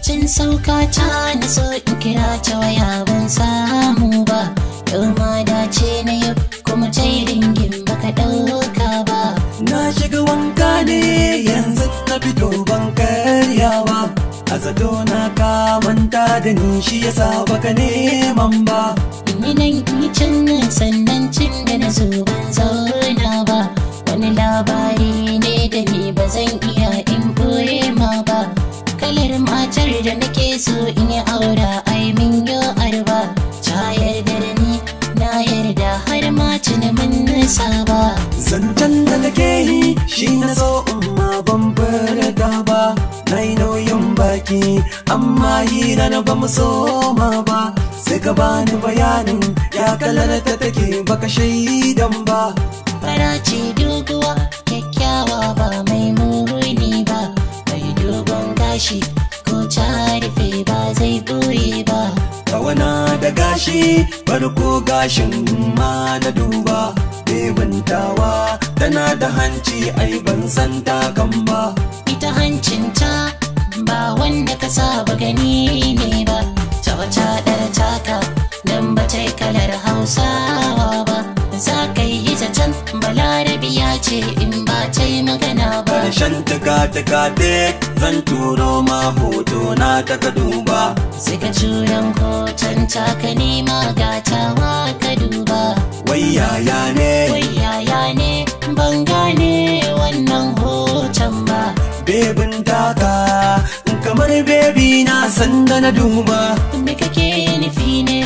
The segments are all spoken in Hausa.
Tun sauka ta na so in kira ta waya ban samu ba. Yau ma dace na yau kuma ta yi ringin baka ɗauka ba. Na shiga wanka ne yanzu na fito ban karya ba. A zato na ka manta da ni shi yasa baka neman ba. Ni nan ni can sannan cin da na zo ban zauna ba. Wani labari ne da ni ba zan iya in ɓoye ma ba. Kalar matar da nake so in yi aura ai min yo arba. Ta yarda da ni na yarda har ma tuni mun saba. Zancen da nake yi shi na so in ma ban furta ba. Na yi nauyin baki amma hira na ba mu soma ba. Sai ka bani bayanin ya kalar ta take baka shaidan ba. Fara ce doguwa kyakkyawa ba mai muni ba. Mai dogon gashi ko ta rufe ba zai ɓoye ba. Kawana da gashi farko gashin ma na duba. Bebantawa tana da hanci ai ban san takan ba. Ita hancinta ba wanda ka saba gani ne ba. Ta wata ɗar taka don ba ta yi kalar Hausawa ba. Za ka yi zaton Balarabiya ce in ba ta yi magana ba. Karshen tuka tuka tek zan turo ma hoto na ta ka duba. Sai ka turan hoton taka nema gatawa ka duba. Wai yaya ne? Wai yaya ne ban gane wannan hoton ba. Bebin taka kamar bebi na sanda na duba. Me kake nufi ne?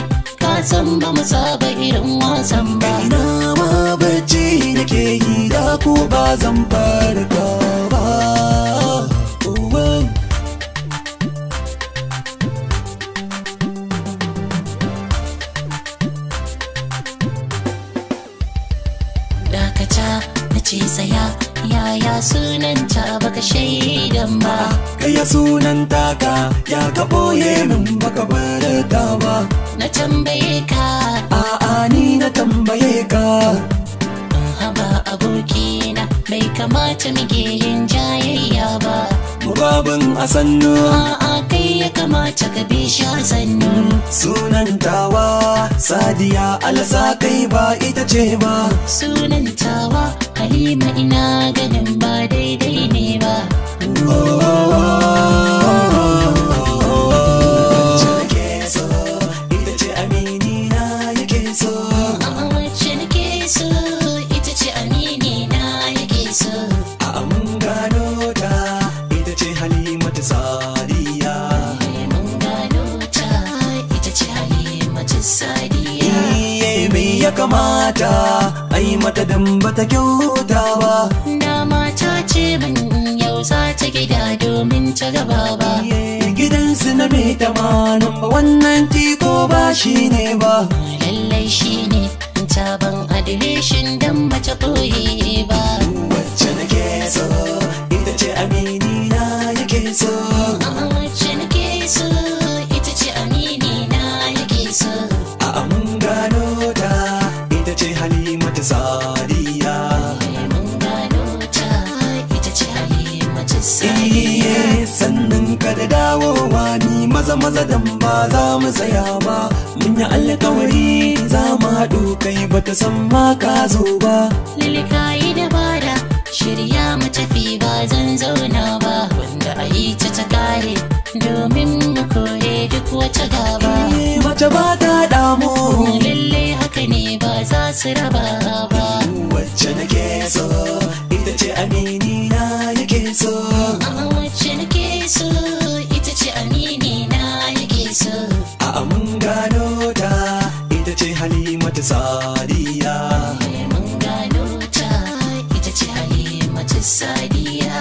Ka san ba mu saba irin wasan ba. Ina ma bacci nake yi da ko ba zan farka ba. Uwa. Dakata na ce tsaya, yaya sunanta baka shaidan ba. Kaya sunan taka ya ka ɓoye min baka barka ba. Na tambaye ka. A'a ni na tambaye ka. Haba abokina bai kamata muke yin jayayya ba. Mubabin a sannu. A'a kai ya kamata ka bi shi a sannu. Sunan tawa Sadiya alasa kai ba ita ce ba. Sunan tawa Halima ina ganin ba daidai ne ba. Wacce nake so ita ce amini na yake so. A'a wacce nake so ita ce amini na yake so. A'a mun gano ta ita ce Halimatu Sadiya. Mun gano ta ita ce Halimatu Sadiya. Iye me ya kamata ai mata dan bata kyauta ba. Da mata ce min yau za ta gida domin ta gaba ba. Gidansu na mai tamanin ba wannan tiko ba shi ne ba. Lallai shi ne sabon adireshin dan bata ɓoye ba. Wacce nake so ita ce amini na yake so. A'a wacce nake so ita ce amini na yake so. A'a mun gano ta ita ce Halimatu Sadiya. Mun gano ta ita ce Halimatu Sadiya. Iye sannan ka da dawowa ni maza maza dan ba za mu tsaya ba. Mun yi alkawari za mu haɗu kai bata san ma ka zo ba. Lili ka yi dabara shirya mu tafi ba zan zauna ba. Wanda a yi ta ta kare domin mu kore duk wata gaba. Iye mace ba ta damu. Lalle haka ne ba za su raba ba. Wacce nake so ita ce amini na yake so. A'a wacce nake so ita ce amini na yake so. A'a mun gano ta ita ce Halimatu Sadiya. Mun gano ta ita ce Halimatu Sadiya.